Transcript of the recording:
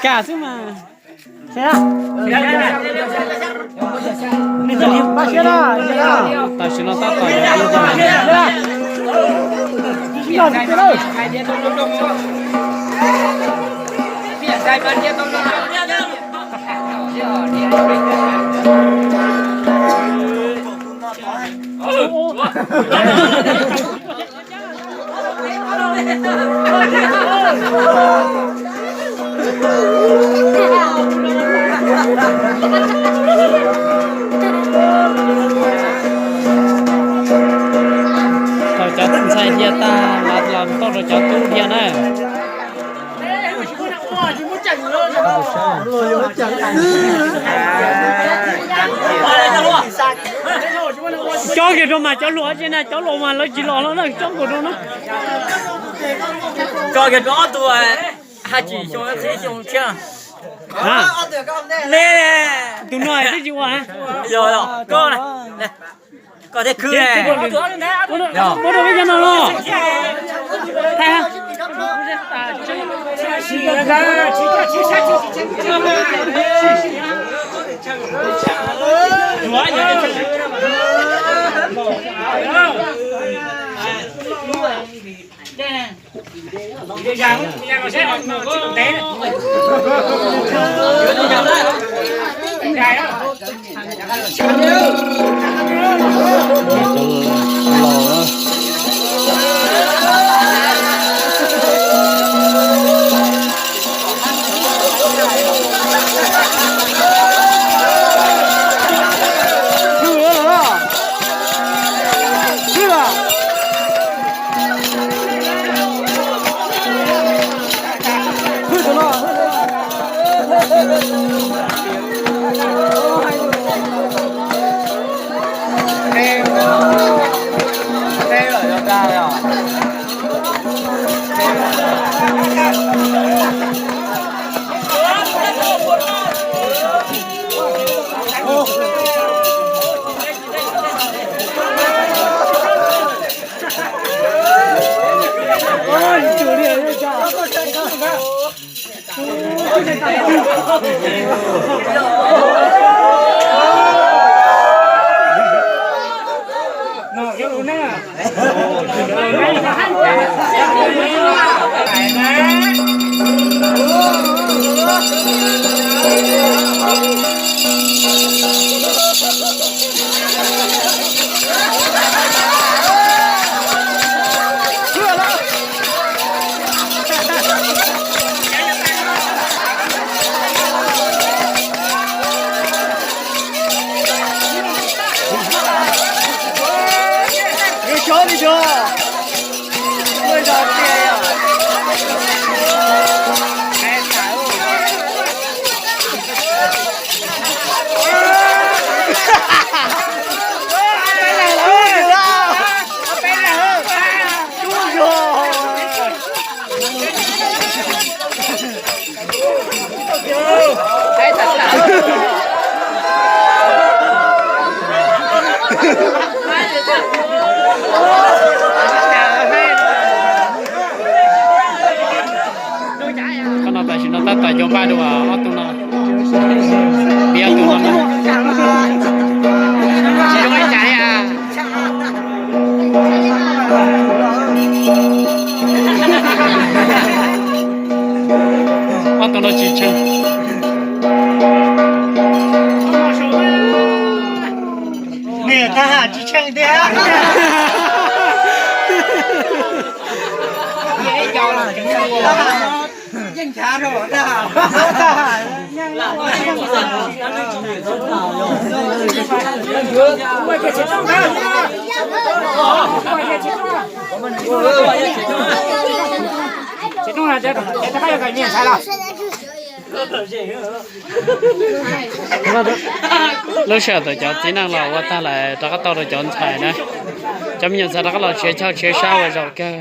Kam xwb mas. Tam sim no tab tom Thaum cov ntxhais dhia tag los los tuaj rau cov tub dhia na. Cob kiag rau mas cov hluas tsis na, cov laus mas lawv tsis los no na, cob nkaus rau na. Tso kiag rau ob tug haj tsis xyoo ib xyoo tshiab. Ne, tus no twb tsis ua. Yog, yog, koj, koj thiab khwb ne. Muab rau peb cov no los. Qhov no tam sim no tab tom yuav npaj dua ob tug no, piav ob tug no na. Tsis zoo li cas li a. Ob tug no tsis tshee. Nws tab ham tsis tshee tiag. Yeej nchav rau. Lub sij hawm thaum cov txiv neej los ua tag lawm rov qab tau rau cov ntxhais na. Cov me nyuam ntxhais rov qab los tshiav chaw tshiav sab ua zaum kawg.